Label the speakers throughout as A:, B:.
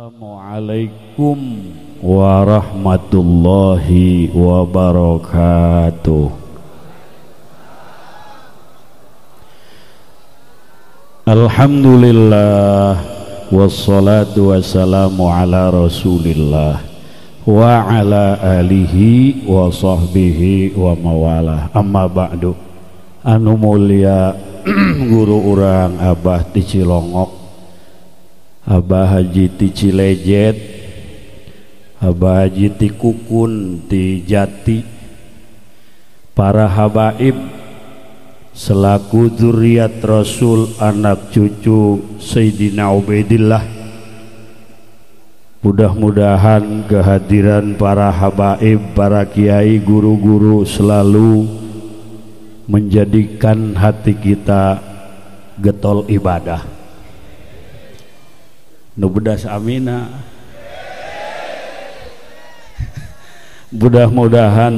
A: Assalamualaikum warahmatullahi wabarakatuh. Alhamdulillah wassalatu wassalamu ala rasulillah wa ala alihi wa sahbihi wa mawalah. Amma ba'du. Anu mulia guru urang Abah ti Cilongok, Abah Haji ti Cilejet, Abah Haji ti Kukun ti Jati, para habaib selaku zuriat Rasul, anak cucu Sayyidina Ubaidillah. Mudah-mudahan kehadiran para habaib, para kiai, guru-guru selalu menjadikan hati kita getol ibadah. Nu bedas amina. Mudah-mudahan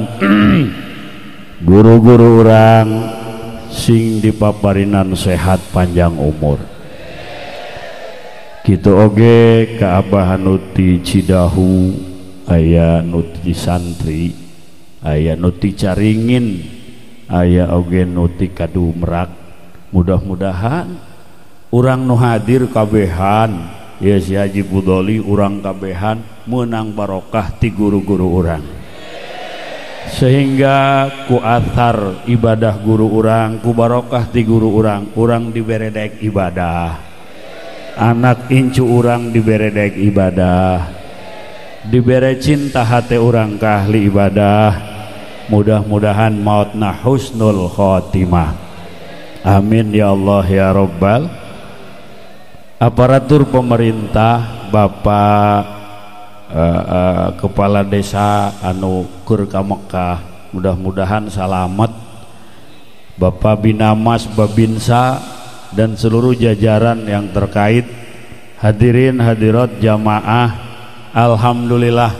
A: guru-guru orang sing dipaparinan sehat panjang umur. Kitu oge ka Abah nu ti Cidahu, aya nu ti Santri, aya nu ti Caringin, aya oge nu ti Kadumerak. Mudah-mudahan urang nu hadir kabehan, ya si Haji Budoli urang kabehan menang barokah ti guru-guru urang, sehingga ku athar ibadah guru urang, ku barokah ti guru urang, urang dibere daek ibadah, anak incu urang dibere daek ibadah, dibere cinta hati urang ka ahli ibadah. Mudah-mudahan mautna husnul khotimah. Amin ya Allah ya Rabbal. Aparatur pemerintah, Bapak Kepala Desa anu keur ka Mekah, mudah-mudahan salamet. Bapak Binamas, Babinsa, dan seluruh jajaran yang terkait, hadirin hadirat jamaah, alhamdulillah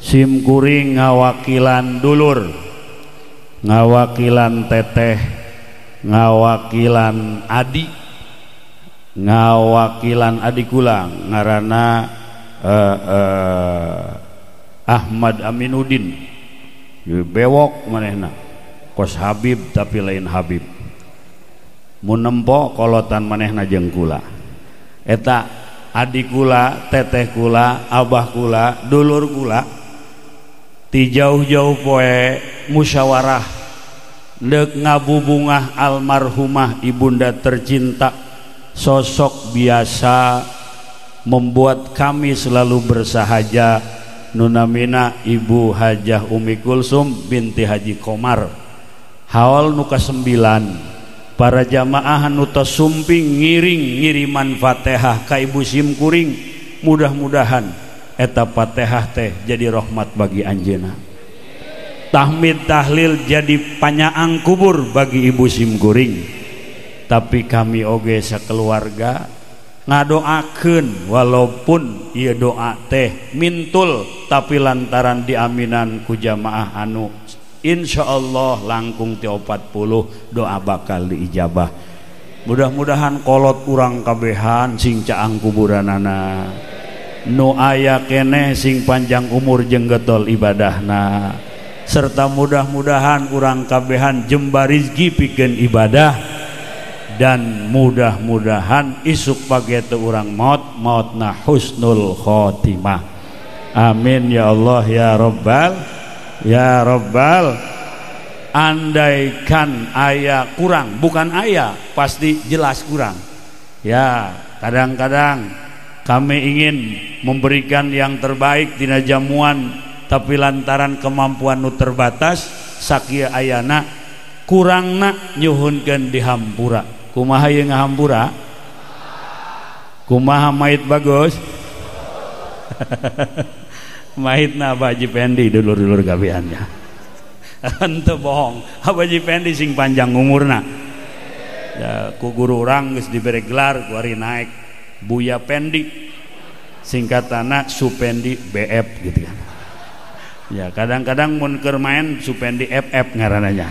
A: sim kuring ngawakilan dulur, ngawakilan teteh, ngawakilan adi, ngawakilan adik kula ngaranna Ahmad Aminuddin, bewok manehna kos Habib tapi lain Habib, mun nempo kolotan manehna jeung kula. Eta adik kula, teteh kula, abah kula, dulur kula ti jauh-jauh poe musyawarah deuk ngabubungah almarhumah ibunda tercinta, sosok biasa membuat kami selalu bersahaja, nunamina Ibu Hajah Umi Kulsum binti Haji Komar. Haul nu ka-9, para jamaah anu tos sumping ngiring ngiriman Fatihah ka Ibu sim kuring, mudah-mudahan eta Fatihah teh jadi rahmat bagi anjeunna, tahmid tahlil jadi panyaang kubur bagi Ibu sim kuring. Tapi kami oge sakeluarga ngadoakeun, walaupun ieu doa teh mintul, tapi lantaran diaminan ku jamaah anu insyaallah langkung ti 40 doa bakal diijabah. Mudah-mudahan kolot urang kabehan sing caang kuburanana, nu aya keneh sing panjang umur jeung getol ibadahna, serta mudah-mudahan urang kabehan jembar rizki pikeun ibadah, dan mudah-mudahan isuk pagi urang maut, mautna husnul khotimah. Amin ya Allah ya Rabbal ya Rabbal. Andaikan ayah kurang, bukan ayah pasti jelas kurang ya. Kadang-kadang kami ingin memberikan yang terbaik dina jamuan, tapi lantaran kemampuan nu terbatas sakieu ayana kurangna nyuhunkeun dihampura. Kumaha ieu ngahampura? Kumaha mait bagus? Maitna Abah Haji Pendi dulur-dulur kabehannya. Henteu bohong, Abah Haji Pendi sing panjang umurna. Ya, ku guru urang geus dibere gelar ku ari naik Buya Pendi, singkatanna Supendi BF gitu kan. Ya, kadang-kadang mun keur main Supendi FF ngarananya.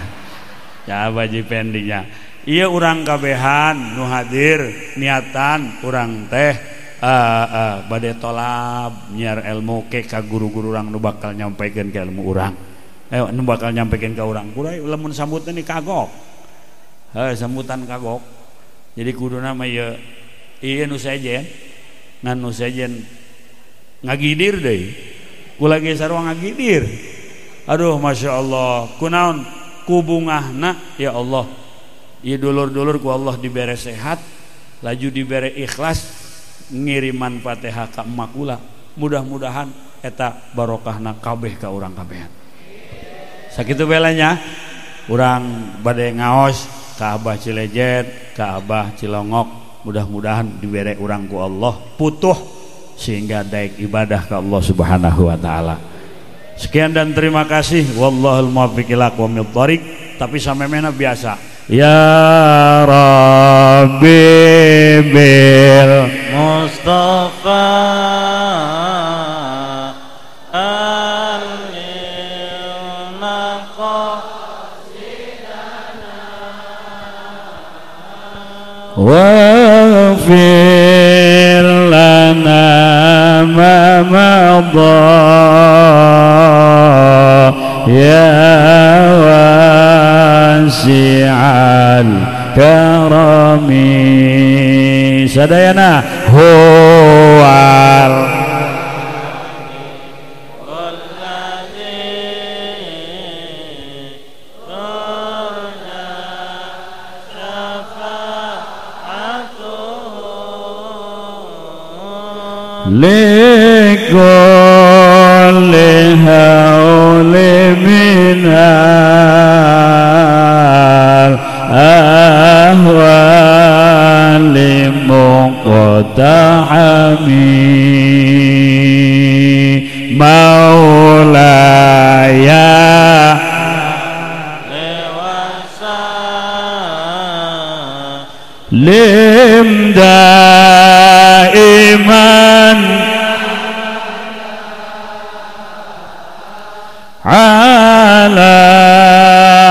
A: Ya Abah Haji Pendinya. Iya urang kabehan nu hadir niatan urang teh Bade tolab nyiar ilmu ke ka guru-guru urang nu bakal nyampaikeun ka ilmu urang. Nu bakal nyampaikeun ka urang. Kurai lamun sambutan ni kagok. Heuh sambutan kagok. Jadi kuduna mah ieu ieu nu sejen. Ngan nu sejen ngagidir deui. Kula ge sarua ngagidir. Aduh Masya Allah. Kunaon ku bungahna ya Allah. Ieu dulur-dulur ku Allah dibere sehat, laju dibere ikhlas ngiriman Fatihah ka emak kula. Mudah-mudahan eta barokahna kabeh ka urang kabehan. Sakitu belanya urang bade ngaos ka Abah Cilejet, ka Abah Cilongok, mudah-mudahan dibere urang ku Allah putuh sehingga daek ibadah ka Allah Subhanahu wa taala. Sekian dan terima kasih. Wallahul muwaffiq ila aqwamit thoriq. Tapi samemehna biasa. Ya Rabbi bil
B: Mustafa alil maqasidana
A: waghfir lana ma madha ya wasi'al karami. Sadayana huwal likulli hauli minal ahwali muqtahami maulaya lim daiman ala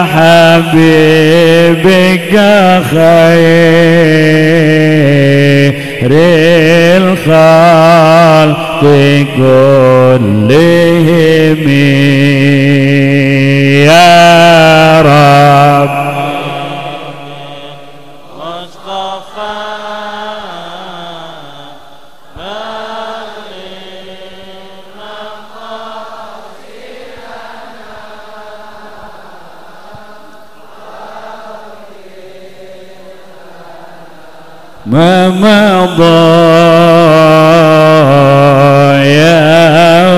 A: habibika khairil khalqi kullihim ya Rabb. ما مضى يا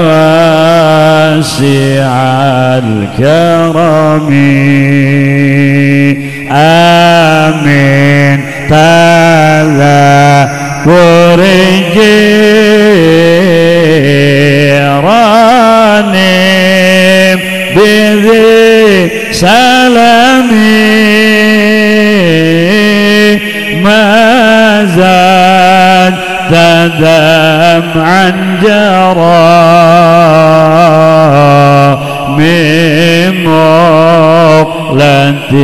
A: واسع الكرم آمين تذكر جيران بذي سلام ما زاد دمعا جرى من مقلة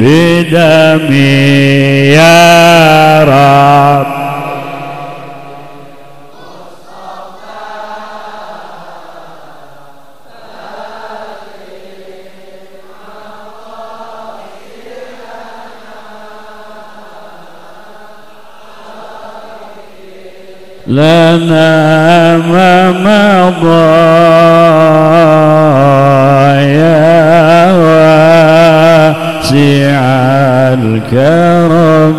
A: بدمي يا رب. لنا ما مضى يا واسع الكرم.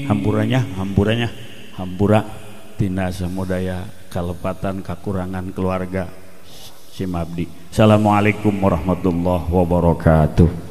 A: Hampurannya, hampurannya, hampura tina samudaya kalepatan kakurangan keluarga Simabdi. Assalamualaikum warahmatullahi wabarakatuh.